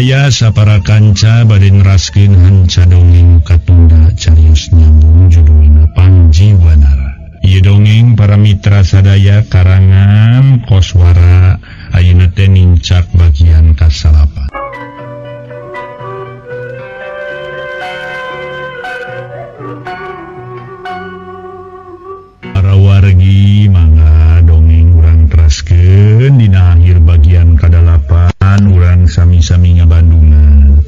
Sadaya sapara kanca bade neraskeun hanca dongeng katunda carios nyambung judulna Panji Wanara. Ieu dongeng para mitra sadaya karangan Koswara ayeuna teh nincak bagian kasalapan. Para wargi mangga dongeng urang teraskeun dina akhir bagian kadalapan urang sami-sami ngabandungan.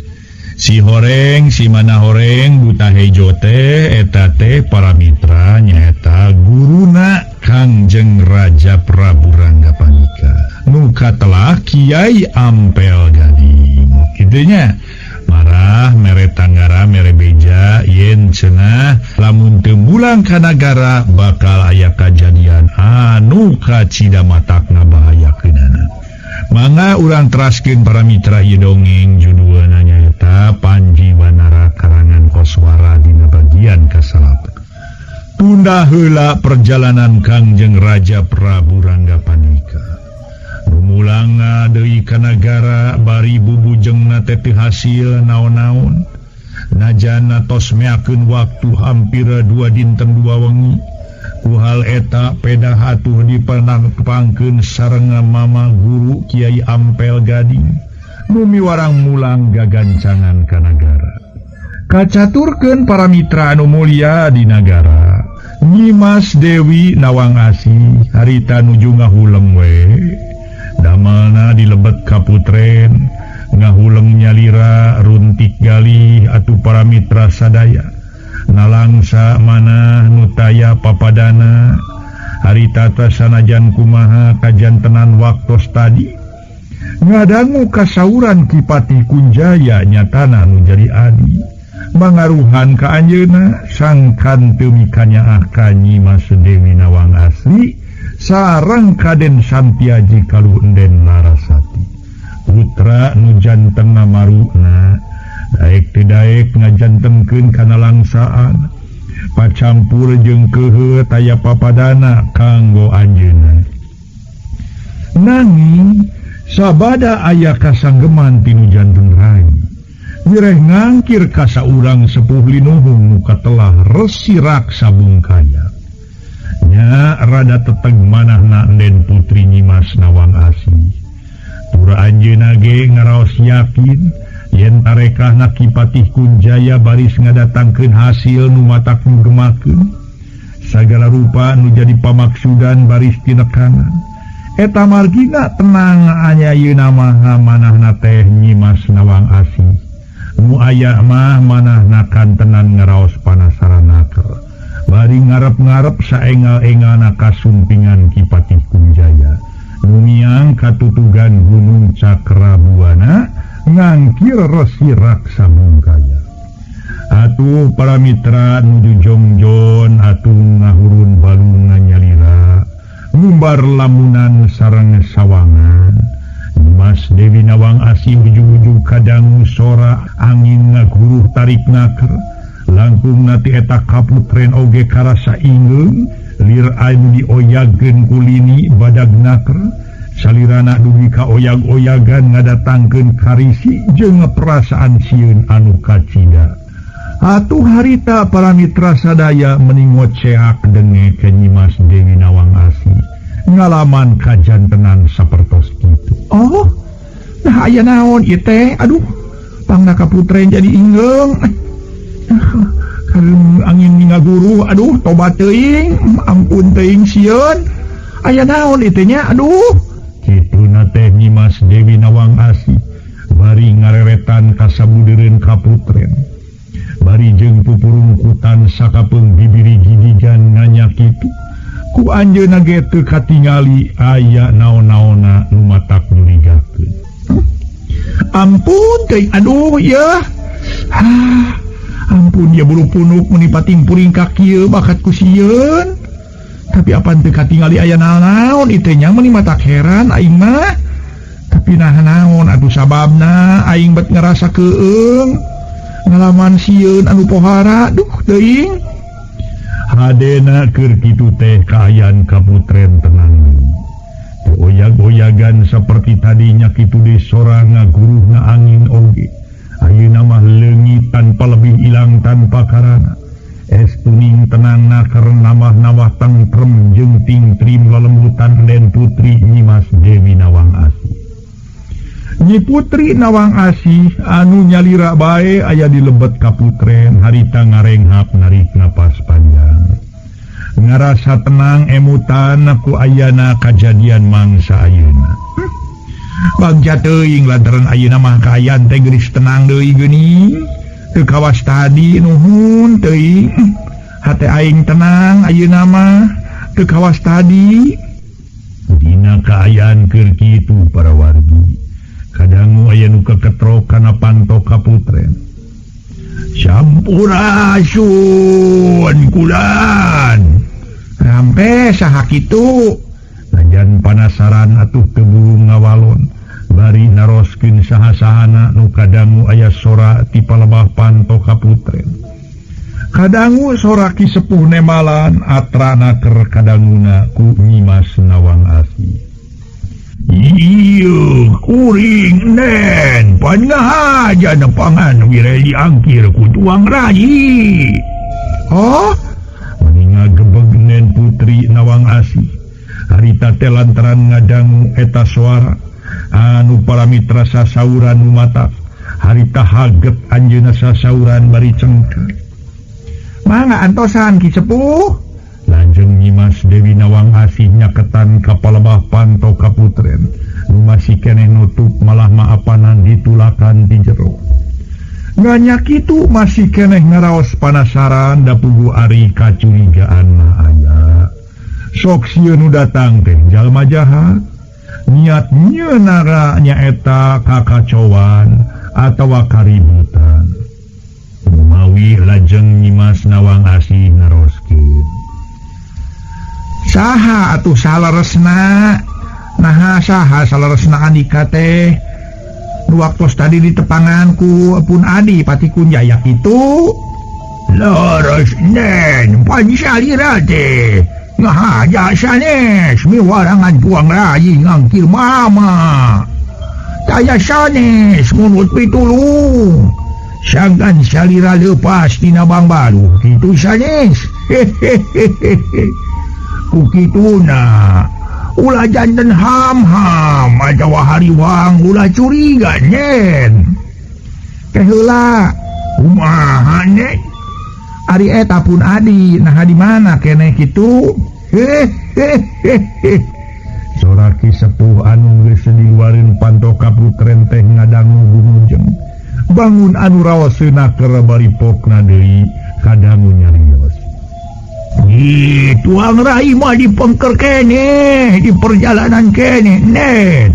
Si horeng si mana horeng buta hejo teh eta teh para mitra nyaeta guruna Kangjeng Raja Prabu Ranggapanika nu katelah Kiai Ampel Gading. Kitu nya marah mere tanggara mere beja yen cenah lamun teu mulang ka nagara bakal aya kajadian anu kacida matakna bahayakeunana. Mangga urang teraskeun para mitra ieu dongeng judulna nyaeta Panji Wanara karangan Koswara dina bagian kasalapan. Tunda heula perjalanan Kangjeng Raja Prabu Ranggapanika. Rumulanga deui ka nagara bari bubujengna teh teu hasil naon-naon. Najana tos meakeun waktu hampir 2 dinten 2 wengi. Ku hal eta pedah atuh dipanangpangkeun sareng mama guru Kiai Ampel Gading nu miwarang mulang gagancangan ka nagara. Kacaturkeun para mitra anu mulia di nagara. Nyimas Dewi Nawang Asih harita nuju ngahuleng we. Damelna dilebet kaputren ngahuleng nyalira runtik galih atuh para mitra sadaya. Nalangsa manah nu taya papadana harita teh sanajan kumaha kajantenan waktos tadi ngadangu kasauran Ki Patih Kunjaya nyatana nu jadi adi mangaruhan ka anjeunna sangkan teu mikanyaah ka Nyimas Dewi Nawang Asih sareng Kaden Santiaji Kaluh Enden Larasati putra nu jantenna maruna daek teu daek ngajantenkeun kana langsaan pacampur jeung keuheuh taya papadana kanggo anjeunna. Nanging sabada aya kasanggeman tinu janten rai wireh ngangkir ka saurang sepuh linuhung nu katelah Resi Raksa Bungkaya. Nya rada teteg manahna Enden Putri Nyimas Nawang Asih. Tura anjeunna ge ngaraos yakin yen tarekahna Ki Patih Kunjaya baris ngadatangkeun hasil nu matak ngemakeun sagala rupa nu jadi pamaksudan baris tinekanan. Eta margina tenang anya yeuna mah manahna teh Nyimas Nawang Asih nu aya mah manahna kantenan ngaraos panasaran naker bari ngarep-ngarep saengal-engalna kasumpingan Ki Patih Kunjaya nu miang katutugan Gunung Cakrabuana ngangkir Resi Raksa Bungkaya. Atuh para mitra nuju jongjon atuh ngahurun balungan nyalira ngumbar lamunan sareng sawangan. Mas Dewi Nawang Asih ujung-ujung kadangu sora angin ngaguruh tarik naker langkung nati eta kaputren oge karasa ingeung lir anu dioyagkeun kulini badag naker salirana dugi ka oyag-oyagan ngadatangkeun karisi jeung perasaan sieun anu kacida. Atuh harita para mitra sadaya meni ngoceak denge ke Nyimas Dewi Nawang Asih ngalaman kajantenan sapertos kitu. Oh, nah aya naon ieu teh? Aduh, pangna kaputren jadi ingeung. Angin ngaguru, aduh tobat teuing, ampun teuing sieun. Aya naon ieu teh nya? Aduh. Kituna teh Nyimas Dewi Nawang Asih bari ngareretan kasabudereun kaputren bari jeung pupurungkutan sakapeung bibiri gigigan nanya kitu ku anjeunna ge teu katingali aya naon-naonna nu matak nyurigakeun. Ampun teuing, aduh yeuh. Ampun ya bulu punuk meni pating-puring ka kieu bakat ku sieun. Tapi apan teu katingali aya naon-naon ieu teh nya meni matak heran aing mah. Tapi nah naon atuh sababna aing bet ngarasa keueung ngalaman sieun anu pohara duh teuing. Hadena keur kitu teh kaayaan kaputren tenang. Oyag-oyagan seperti tadinya kitu deui sora ngaguruhna angin oge. Ayeuna mah leungit tanpa lebih ilang tanpa karana. Es tuning tenang naker nambah-nambah tentrem jeung tingtrim lelembutan Den Putri Nyimas Dewi Nawang Asih. Nyi Putri Nawang Asih anu nyalira bae aya di lebet kaputren harita ngarenghap narik napas panjang. Ngarasa tenang emutan ku ayana kajadian mangsa ayeuna. Bagja teuing lantaran ayeuna mah kaayaan teh geulis tenang deui geuning. Teu kawas tadi nuhun teuing. Hate aing tenang ayeuna mah teu kawas tadi. Dina kaayaan keur kitu para wargi. Kadangu aya nu keketrok kana panto kaputren. Sampurasun kulan. Rampe saha kitu? Najan panasaran atuh keburu ngawalon. Bari naroskeun saha-sahana nu kadangu aya sora ti palebah panto kaputren. Kadangu sora Ki Sepuh nemalan atrana keur kadanguna ku Nyimas Nawang Asih. Ieu kuring nen pan ngahaja nepangan wire diangkir ku tuang rayi. Oh, meni ngagebeg Nen Putri Nawang Asih. Harita teh lantaran ngadangu eta suara anu para mitra sasauran nu mata. Harita haget anjeunna sasauran bari cengkeh. Mangga antosan Ki Sepuh. Lanjeng Nyimas Dewi Nawang Asih nyaketan ka palebah panto kaputren nu masih keneh nutup malah maapanan ditulakan di jero. Nganya kitu masih keneh ngaraos panasaran da puguh ari kacurigaan mah aya. Sok sieun nu datang teh jalma jahat. Niat nyeunara nyaeta kakacoan atawa kaributan. Mawi lajeng Nyimas Nawang Asih naroskeun. Saha atuh saleresna? Naha saha saleresna Andika teh? Nu waktos tadi ditepangan ku pun Adi Pati Kunjaya kitu. Leres nen pan salira teh. Ngahaja sanes miwarangan tuang rayi ngangkir mama. Taya sanes munut pitulung. Sangkan salira lepas tina bangbalu kitu sanes. Hehehehe. Ku kituna ulah janten ham-ham atawa hariwang ulah curiga nyen. Teh heula kumaha nen? Ari eta pun Adi naha di mana keneh kitu? Hehehehe. Sora Ki Sepuh anu geus diluareun panto kaputren teh ngadangu gumujeng. Bangun anu raoseuna keur bari pokna deui kadangu nyarios. Ih, tuang rai mah dipengker keneh di perjalanan keneh nen.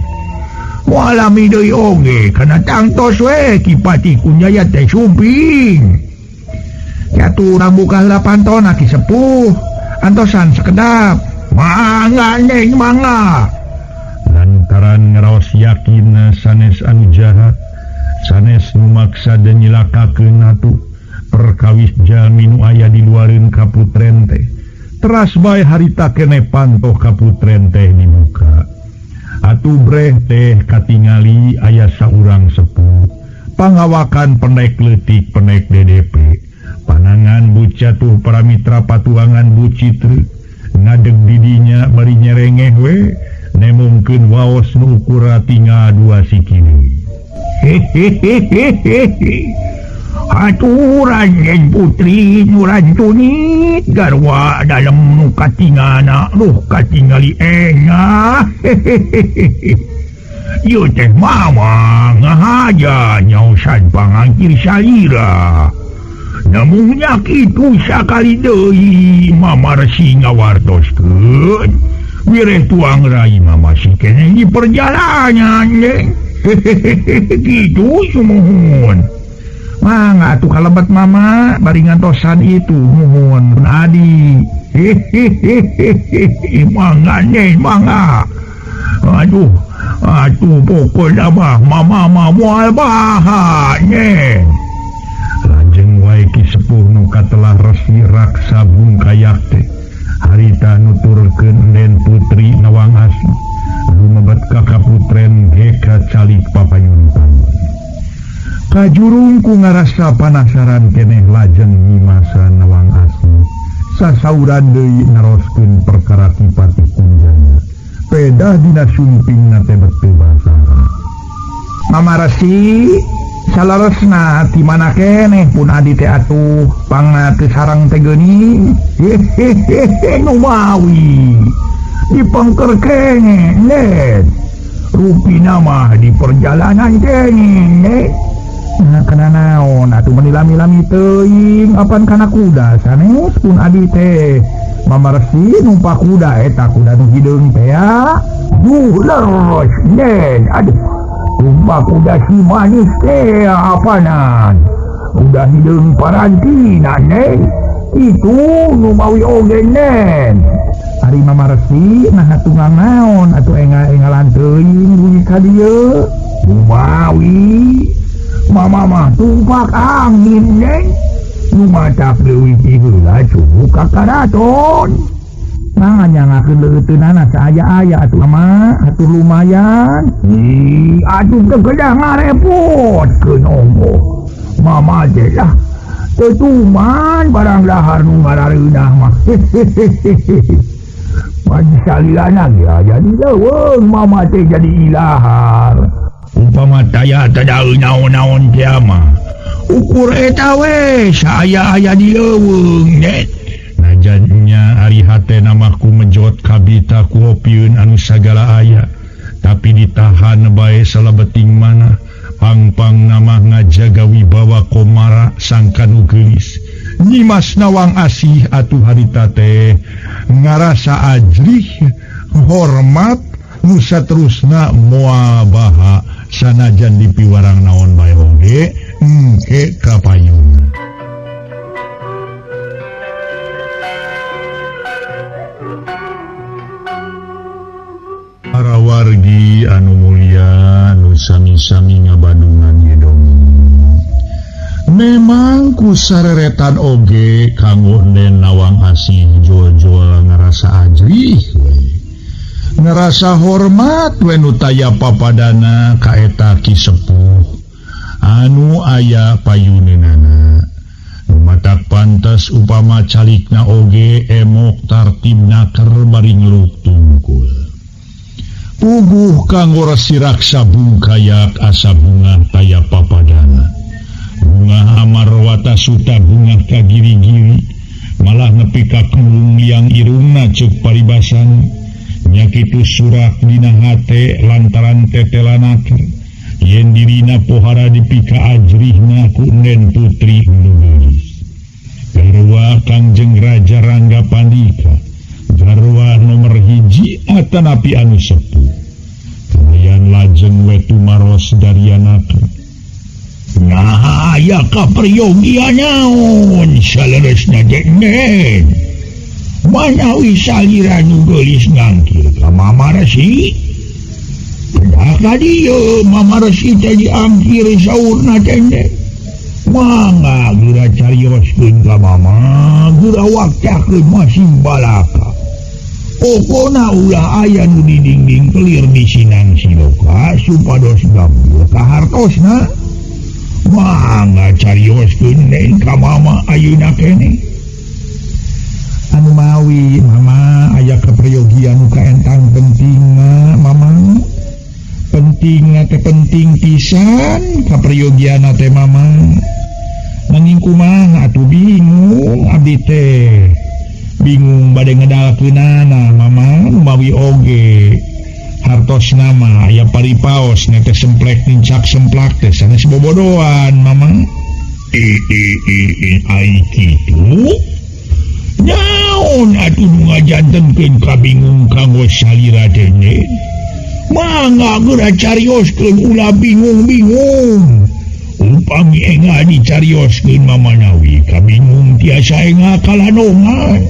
Walami deui oge kana tangtos we Ki Pati Kunjaya teh sumping. Jatuh urang buka heula pantona Ki Sepuh. Antosan sekedap. Mangga neng mangga. Lantaran ngaraos yakin sanes anu jahat, sanes nu maksa dan nyilakakeun atuh. Perkawis jalmi nu aya di luareun kaputren teh. Teras bae harita keneh pantoh kaputren teh dibuka. Atuh breh teh katingali aya saurang sepuh. Pangawakan penek leutik penek DDP. Panangan buca tuh para mitra patuangan Bu Citri. Ngadeg didinya bari nyerengeh we nemongkeun waos nu ukura tinggal dua siki deui. Hehehehehe. Aturan yen Putri Nurantuni garwa dalem nu katingana duh katingali engah. Hehehehe. Ieu teh mama ngahaja nyaosan pangangkir salira. Namun kitu sakali deui mama resi ngawartoskeun. Wireh tuang rai mama si keneh di perjalanan ye. Hehehehe kitu sumuhun. Mangga atuh kalebet mama bari ngantosan itu muhun Adi. Hehehehe mangga nih mangga. Aduh atuh pokokna mah mama mah moal baha nih. Lajeng wae Ki Sepuh nu katelah resi raksa bungkayak teh harita nuturkeun Den Putri Nawang Asih. Lumebet ka kaputren ge ka calik papayun payun. Kajurung ku ngarasa panasaran keneh lajeng Nyimasa Nawang Asih. Sasauran deui naroskeun perkara Ki Patih Kunjaya. Pedah dina sumpingna teh bet basara. Mama Resi salaresna ti mana keneh pun adi teh atuh pangna teu sarang teh geuning. Hehehe nu mawi dipengker keneh net. Rupina mah di perjalanan keneh net. Nah, kana naon atuh meuni lami-lami teuing apan kana kuda sanes pun adi teh. Mama Resi numpak kuda eta kuda nu hideung teh ya. Duh leres nen aduh. Numpak kuda si manis teh apanan. Udah hideung parantina nen. Itu nu mawi oge nen. Ari Mama Resi nah tunggang naon atuh engal-engalan teuing dugi ka dieu. Mawi Mama mah tumpak angin neng. Nu matak leuwih ti heula cukup ka karaton. Mah nyangakeun leuteunana saaya-aya atuh mah atuh lumayan. Ih, atuh teu kedah ngarepotkeun ongkoh. Mama teh lah teu tuman barang dahar nu ngarareunah mah. Pan salilana ge aya di leuweung mama teh jadi ilahar. Upama taya tadaeun naon-naon teh mah. Ukur eta we saaya-aya di leuweung net. Najan nya ari hatena mah ku mejot kabita ku opieun anu sagala aya. Tapi ditahan bae salebeting mana. Pangpang nama ngajaga wibawa komara sangkan nu geulis. Nyimas Nawang Asih atuh harita teh ngarasa ajrih hormat nu saterusna moal baha sanajan dipiwarang naon bae oge engke kapayun. Para wargi anu mulia nu sami-sami ngabadungan ieu dongeng. Memang ku sareretan oge kanggo Nen Nawang Asih jual-jual ngarasa ajrih we. Ngerasa hormat we nu taya papadana ka eta Ki Sepuh anu aya payuneunana. Nu matak pantes upama calikna oge emok tartibna keur bari ngeluk tungkul. Puguh kanggo Resi Raksa bungkayak asa bungah taya papadana. Bungah Amarwata Suta bungah ka giri-giri malah nepi ka kembung liang irungna ceuk paribasan. Nya kitu surak dina hate lantaran tetelanaker yen dirina pohara dipika ajrihna ku Nen Putri nu geulis. Garwa Kangjeng Raja Rangga Pandika garwa nomor hiji atanapi anu sepuh. Kalayan lajeng we tumaros darianaker. Nah, aya kaperyogian naon saleresna teh Nen. Manawi salira nu geulis ngangkir ka Mama Resi. Kedah ka dieu Mama Resi teh diangkir saurna teh Nen. Mangga geura carioskeun ka Mama, geura wakcakeun masing balaka. Pokona ulah aya nu didingding kelir di Sinang Siloka supados gampil ka hartosna. Mangga carioskeun Nen ka Mama ayeuna keneh. Anu mawi Mama aya kaperyogian nu kaentang pentingna Mama. Pentingna teh penting pisan kaperyogianna teh Mama. Nanging kumaha atuh bingung abdi teh. Bingung bade ngedalkeunana Mama mawi oge. Hartosna mah aya paripaos teh semplek nincak semplak teh sanes bobodohan Mama. Ai kitu. Naon atuh nu ngajantenkeun kabingung kanggo salira teh Nen. Mangga geura carioskeun ulah bingung-bingung. Upami enga dicarioskeun Mama Nawi kabingung tiasa enga kalanongan.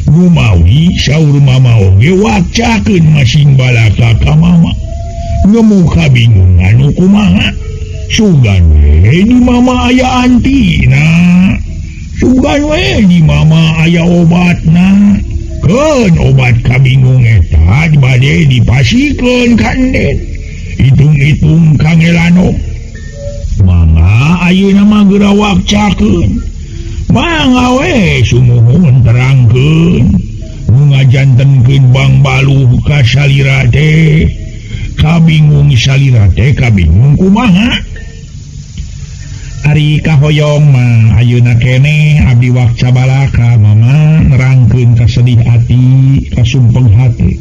Nu mawi saur Mama oge wacakeun masing balaka ka Mama. Ngemu kabingungan nu kumaha? Sugan we di Mama aya antina. Sugan we di Mama aya obatna. Keun obat kabingung eta bade dipasikeun ka Enden. Hitung-hitung Kang Elano. Mangga ayeuna mah geura wakcakeun. Mangga we sumuhun terangkeun. Nu ngajantenkeun Bang Baluh ka salira teh. Kabingung salira teh kabingung kumaha? Ari kahoyong mah ayeuna keneh abdi wakca balaka mama nerangkeun kasedih ati kasumpeng hati.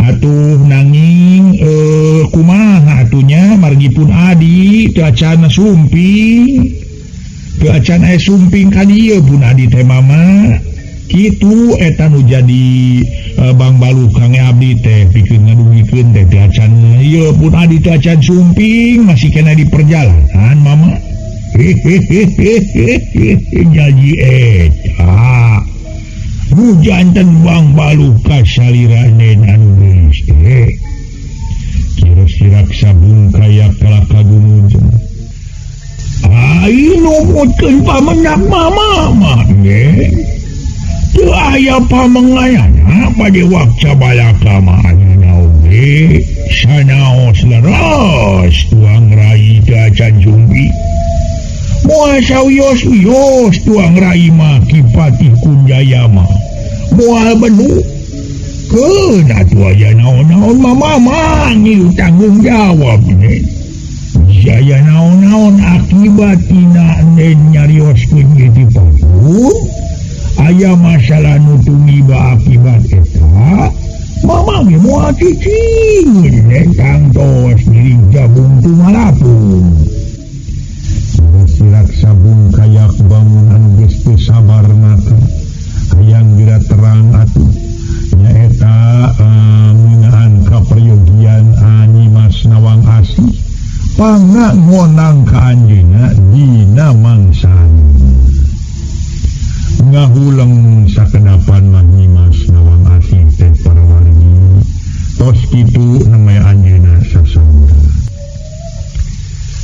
Atuh nanging kumaha atunya margi pun adi teu acan sumping. Teu acan aya sumping ka dieu pun adi teh mama. Kitu eta nu jadi Bang Baluh kange abdi teh pikeun ngadugikeun teh teu acan ieu pun adi teu acan sumping masih kena di perjalanan mama. Jadi eta nu janten Bang Baluh ka salira nen anu geulis teh. Kira sirak sabung kaya kalaka gumujeng. Ai numutkeun pamenak mama mah ge. Teu aya pamengayana bade wakca balaka mah anyana oge sanaos leres tuang rai teu acan sumpi. Moal sawios-wios tuang rai mah Ki Patih Kunjaya mah. Moal benu. Keun atuh aya naon-naon mama mah ngilu tanggung jawab nen. Jaya naon-naon akibat tina nen nyarioskeun ieu ti panggung. Aya masalah nu tumiba akibat eta. Mama ge moal cicing nen tangtos ngiring jabung tumalapung. Sirak sabung kayak bangun anu geus teu sabar maka hayang geura terang atuh nyaeta ngeunaan kaperyogian Nyimas Nawang Asih pangna ngonang ka anjeunna dina mangsana ngahuleng sakedapan mah Nyimas Nawang Asih teh para wargi tos kitu namanya anjeunna sasaura.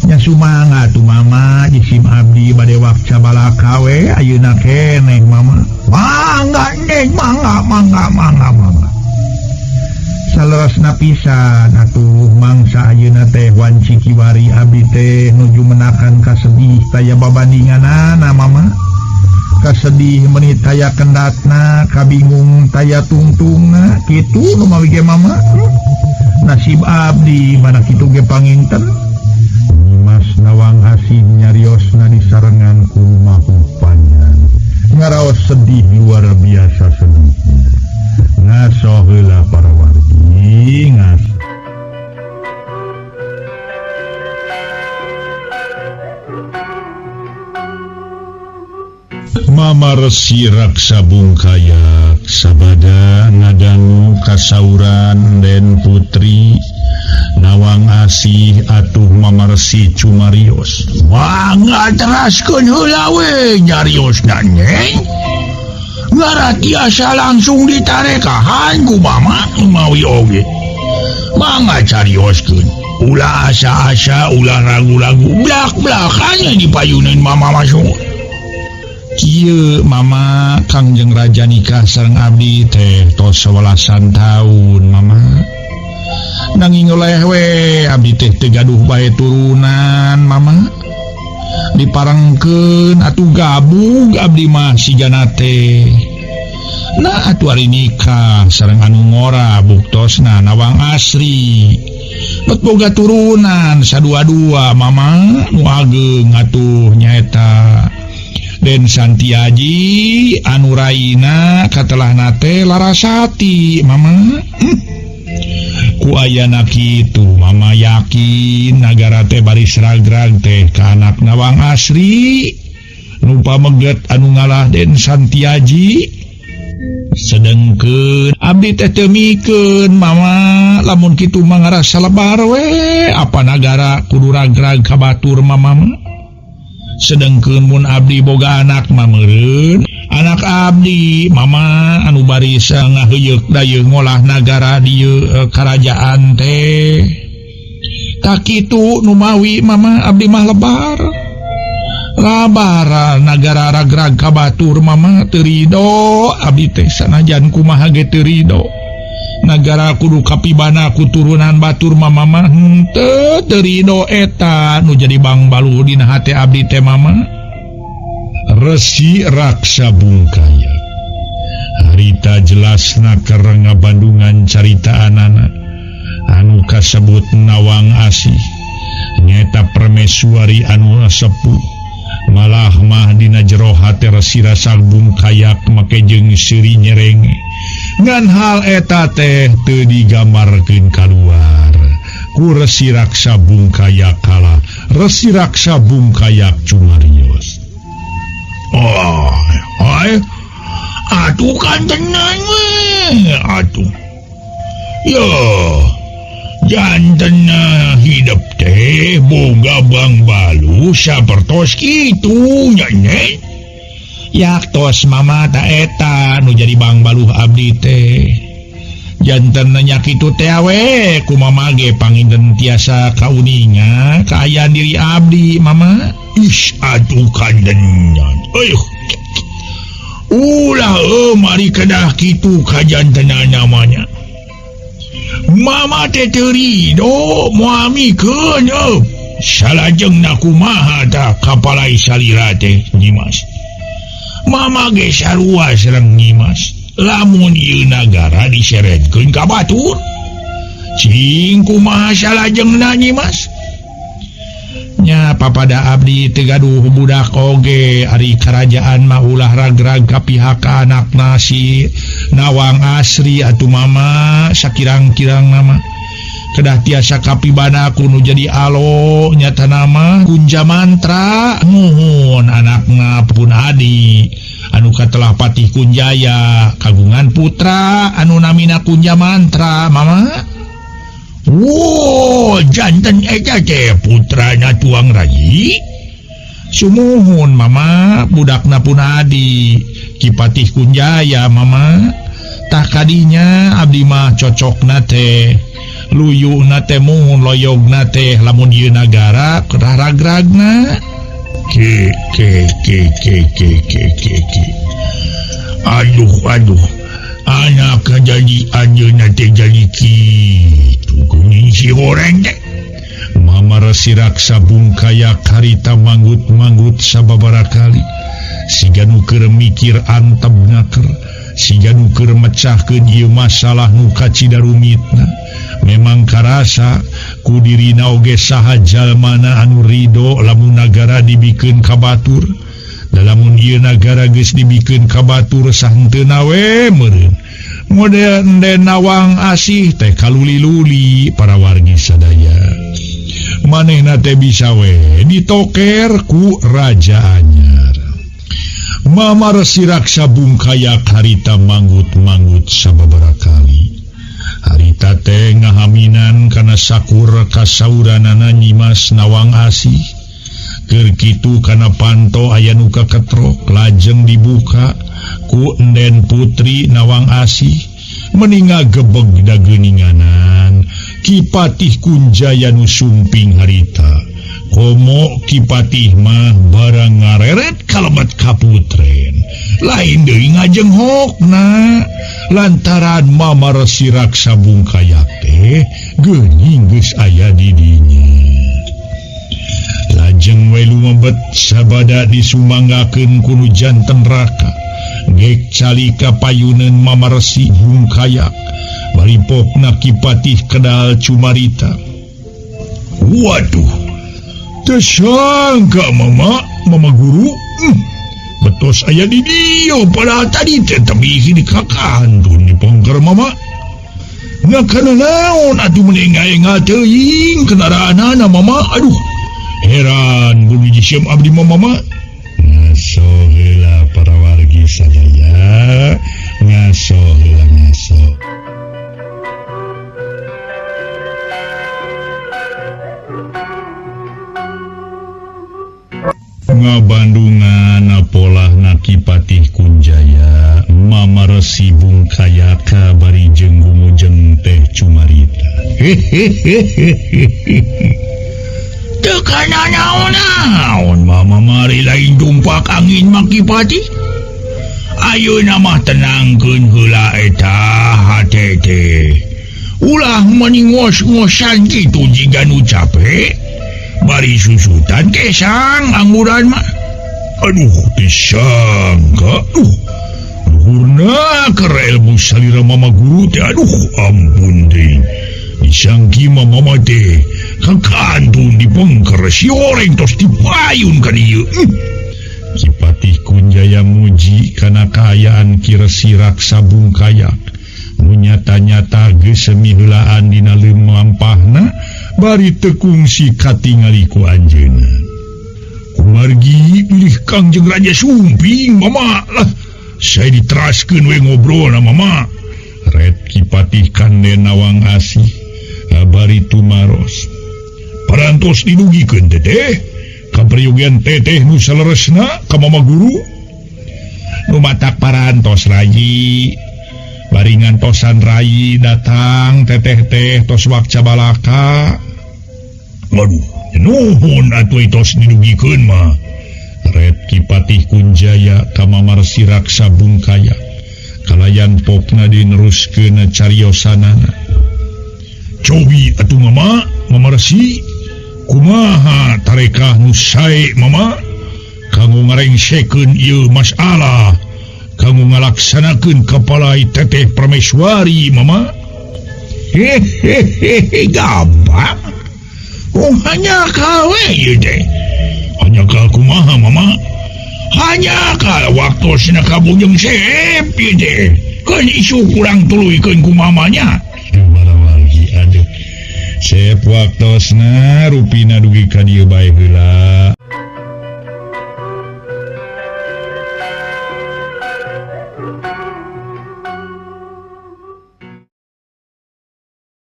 Nya sumangga atuh mama jisim abdi bade wakca balaka we ayeuna keneh mama. Mangga neng mangga mangga mangga mangga. Saleresna pisan atuh mangsa ayeuna teh wanci kiwari abdi teh nuju menakan kasedih taya babandinganana mama. Kasedih meuni taya kendatna, kabingung taya tungtungna kitu nu mawi ge mama. Nasib abdi mana kitu ge panginten. Nyimas Nawang Asih nyariosna disarengan ku mahu panjang. Ngaraos sedih luar biasa sedih. Ngaso heula para wargi ngas. Mama Resi Raksa Bungkayak sabada ngadangu kasauran Den Putri Nawang Asih atuh Mama Resi cumarios. Mangga teraskeun heula we nyariosna neng. Ngara tiasa langsung ditarekahan ku mama mawi oge. Mangga carioskeun. Ulah asa-asa ulah ragu-ragu blak-blakan dipayuneun mama masuk. Kieu mama Kangjeng Raja nikah sareng abdi teh tos 11 tahun mama. Nanging oleh we abdi teh teu gaduh bae turunan mama. Diparengkeun atuh gabug abdi mah sigana teh. Nah atuh ari nikah sareng anu ngora buktosna Nawang Asri. Bet boga turunan sadua-dua mama nu ageng atuh nyaeta Den Santiaji anu raina katelahna teh Larasati mama. Ku ayana kitu mama yakin nagara teh baris ragrag teh ka anak Nawang Asri nu pameget anu ngalah Den Santiaji. Sedengkeun abdi teh teu mikeun mama lamun kitu mah ngarasa lebar we apa nagara kudu ragrag ka batur mama mah. Sedengkeun mun abdi boga anak mah meureun anak abdi mama anu baris ngaheuyeuk dayeuh ngolah nagara dieu karajaan teh. Tak kitu nu mawi mama abdi mah lebar. Labara nagara ragrag ka batur mama teu rido abdi teh sanajan kumaha ge teu rido. Nagara kudu kapibana ku turunan batur mama mah henteu teu rido eta nu jadi bangbaluh dina hate abdi teh mama. Resi Raksa Bungkaya harita jelasna keur ngabandungan caritaanana anu kasebut Nawang Asih nyeta permesuari anu sepuh. Malah mah dina jero hate Resi Raksa Bungkayak make jeung seuri nyerenge ngan hal eta teh teu digambarkeun kaluar ku Resi Raksa Bungkayak kalah Resi Raksa Bungkayak cumarios. Oh, ai atuh kantenan we atuh. Yo, jantena hidup teh boga bangbalu sapertos kitu nya nya. Yaktos mama ta eta nu jadi bangbaluh abdi teh. Janten nya kitu teh we ku mama ge panginten tiasa kauninga kaayaan diri abdi mama. Ish atuh kandenan. Ayuh. Ulah mari kedah kitu kajantenan namanya. Mama teh teu rido moal mikeun salajengna kumaha tah kapalai salira teh Nyimas. Mama ge sarua sareng Nyimas. Lamun ieu nagara diseretkeun ka batur. Cing kumaha salajengna Nyimas? Nya papada abdi teu gaduh budak oge ari karajaan mah ulah ragrag ka pihak anakna si Nawang Asri atuh mama sakirang-kirang nama kedah tiasa kapibana ku nu jadi alo nyata nama Kunja Mantra nuhun anakna pun adi anu katelah Patih Kunjaya kagungan putra anu namina Kunja Mantra mama. Wow, jantan eta teh putrana tuang rayi. Sumuhun mama budakna pun adi Ki Patih Kunjaya mama. Tah kadinya abdi mah cocokna teh luyuna teh muhun loyogna teh lamun ieu nagara kedah ragragna. Ke ke ke ke ke ke ke ke. Aduh aduh. Anak jadi anjeunna teh jadi kitu geuning si horeng teh. Mama Resi Raksa Bungkayak harita manggut-manggut sababaraha kali. Siga nu keur mikir antep ngaker, siga nu keur mecahkeun ieu masalah nu kacida rumitna. Memang karasa ku dirina oge saha jalmana anu rido lamun nagara dibikeun ka batur. Lamun ieu nagara geus dibikeun ka batur sahenteuna we meureun. Model Enden Nawang Asih teh kaluli-luli para wargi sadaya. Manehna teh bisa we ditoker ku raja anyar. Mama Resi Raksa Bungkayak harita manggut-manggut sababaraha kali. Harita teh ngahaminan kana sakur kasauranana Nyimas Nawang Asih. Keur kitu kana panto aya nu kaketrok lajeng dibuka ku Enden Putri Nawang Asih meninga gebeg dageuninganan Ki Patih Kunjaya nu sumping harita. Komo Ki Patih mah barang ngareret kalebet kaputren lain deui ngajenghokna lantaran Mama Resi Raksa Bungkayak teh geuning geus aya di dinya. Lajeng we lumebet sabada disumanggakeun ku nu janten raka. Gek calika payuneun Mama Resi Bungkayak baripokna Ki Patih kedal cumarita. Waduh, tersangka mama, mama guru. Betos aya di dieu padahal tadi teh tebih di kakantun di pongker mama. Ngakana naon atuh mending ngaenga teuing kendaraanana mama. Aduh, heran bumi jisiem abdi mama. Ngaso heula para wargi sadaya, ngaso heula ngaso. Ngabandungan polahna Ki Patih Kunjaya Mama Resi Bungkayak bari jeung gumujeng teh cumarita. Teu kana naon-naon mama mari lain tumpak angin mah Ki Patih. Ayeuna mah tenangkeun heula eta hate teh. Ulah meni ngos-ngosan kitu jiga nu cape. Bari susutan kesang angguran mah. Aduh, disangka. Aduh, luhurna keur ilmu salira mama guru teh. Aduh, ampun deui. Disangki mah mama teh kakantun dipengker si horeng tos dipayun ka dieu. Ki Patih Kunjaya muji kana kaayaan Ki Resi Raksa Bungkayak. Nu nyata-nyata geus semi heulaan dina leumampahna bari teu kungsi katingali ku anjeunna. Kumargi bilih Kangjeng Raja Sumping mama lah. Saya diteraskeun we ngobrol na mama. Ret Ki Patih Kanden Nawang Asih bari tumaros. Parantos didugikeun teteh kaperyogian teteh nu saleresna ka mama guru. Nu matak parantos rayi. Bari ngantosan rayi datang teteh teh tos wakca balaka. Waduh, nuhun atuh tos didugikeun mah. Ret Ki Patih Kunjaya ka Mama Resi Raksa Bungkaya. Kalayan popna dineruskeun cariosanana. Cobi atuh mama, Mama Resi, kumaha tarekah nu sae mama kanggo ngarengsekeun ieu masalah, kanggo ngalaksanakeun kapalai teteh Prameswari mama. Hehehe, gampang. Oh, hanya kawe ieu teh. Hanya ka kumaha mama? Hanya ka waktosna kabujeng sep ieu teh. Keun isu kurang tuluykeun ku mamanya. Aduh, sep waktosna rupina dugi ka dieu bae heula.